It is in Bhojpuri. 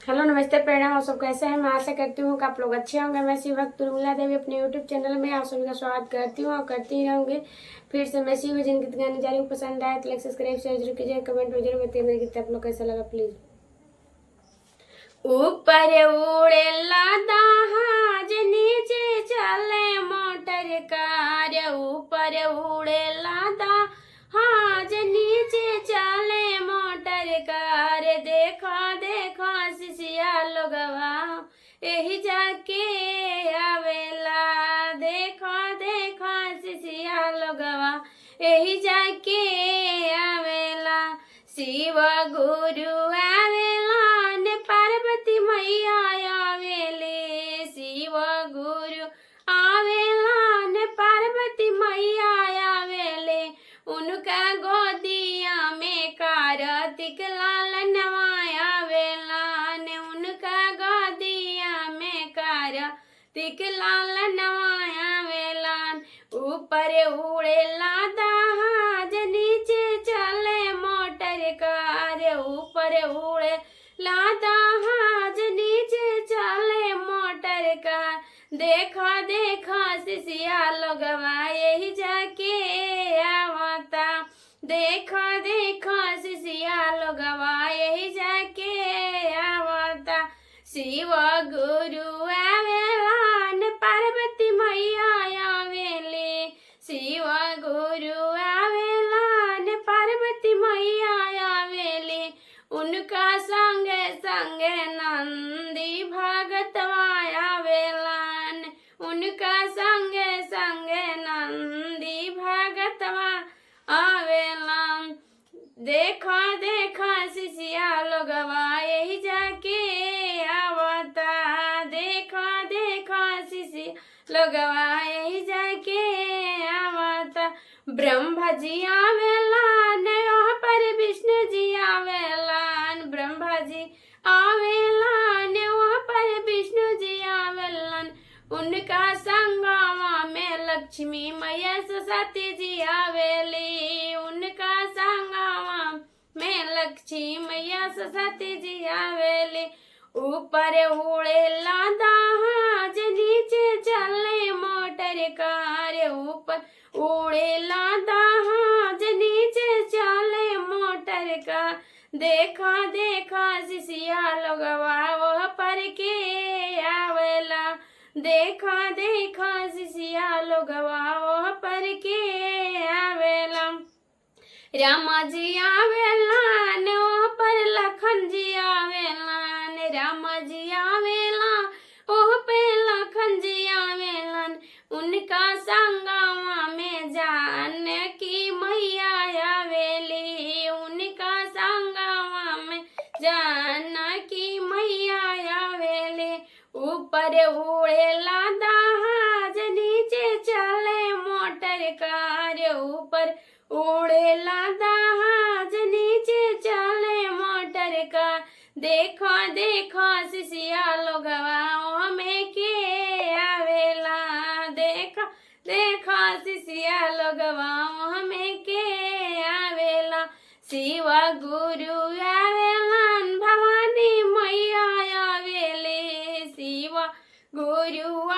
हेलो नमस्ते प्रणाम, आप सब कैसे हैं? मैं आशा करती हूँ कि आप लोग अच्छे होंगे। मैं शिव भक्त उर्मिला देवी अपने यूट्यूब चैनल में आप सभी का स्वागत करती हूँ और करती ही रहूँगी। फिर से मैं शिव भजन गीत गाने जा रही हूँ। पसंद आए तो लाइक सब्सक्राइब शेयर जरूर कीजिए। कमेंट में जरूर बताइए मेरे गीत आप लोग कैसा लगा प्लीज। ऊपर उड़ेला जहाज नीचे चले मोटर कार। ऊपर उड़ेला जहाज नीचे चले मोटर कार। देखा देखा शिशिया लोगवा एही जाके आवेला। देखा देखा शिशिया लोगवा एही जाके आवेला। शिव गुरु आवेला ने पार्वती मैया आवेले। शिव गुरु आवेला ने पार्वती मैया आवेले। उनका गोदिया में कार्तिक लाल नवाया आवेला ने। उनका गोदिया में कार्तिक लाल नवाया आवेला। ऊपर उड़ेला जहाज नीचे चले मोटर कार। ऊपर उड़े जहाज नीचे चले मोटर कार। देखा देखा शिशिया लोगवा यही जाके आवता। देखा देखा शिशिया लोगवा यही जाके आवता। शिव गुरु आवेला ने पार्वती मैया आवेले। शिव गुरु आवेला ने पार्वती मैया आवेले। उनका संगे संगे नंदी भगतवा आवेलन। उनका संगे संगे नंदी भगतवा आवेलन। देखा देखा शिशिया लोगवा यही जाके आवता। देखा देखा शिशिया लोगवा यही जाके आवता। ब्रह्मा जी आवेला ने वहाँ पर विष्णु जी आवेलन। ब्रह्मा जी आवेला ने वहाँ पर विष्णु जी आवेलन। उनका संगवा में लक्ष्मी मैया सरस्वती जी आवेली। उनका संगवा में लक्ष्मी मैया सरस्वती जी आवेली। ऊपर उड़ेला जहाज नीचे चले मोटर कार। ऊपर उड़ेला जहाज नीचे चले मोटर कार। देखा देखा शिशिया लोगवा वह पर के आवेला। देखा देखा शिशिया लोगवा वह पर के आवेला। रामा जी आवेला ने वह पर लखन जी आवेला ने। रामा जी आवेला ओह पे लखन जी आवेलन। उनका संगवा में जानकी मैया आवेली। उनका संगवा में जानकी मैया आवेली। ऊपर उड़ेला जहाज नीचे चले मोटर कार। ऊपर उड़ेला जहाज नीचे चले मोटर कार। देखो देखो शिशिया लोगवा हमें के आवेला। देखो देखो शिशिया लोगवा हमें के आवेला। शिव गुरु आवेलन भवानी मैया आवेले। शिव गुरु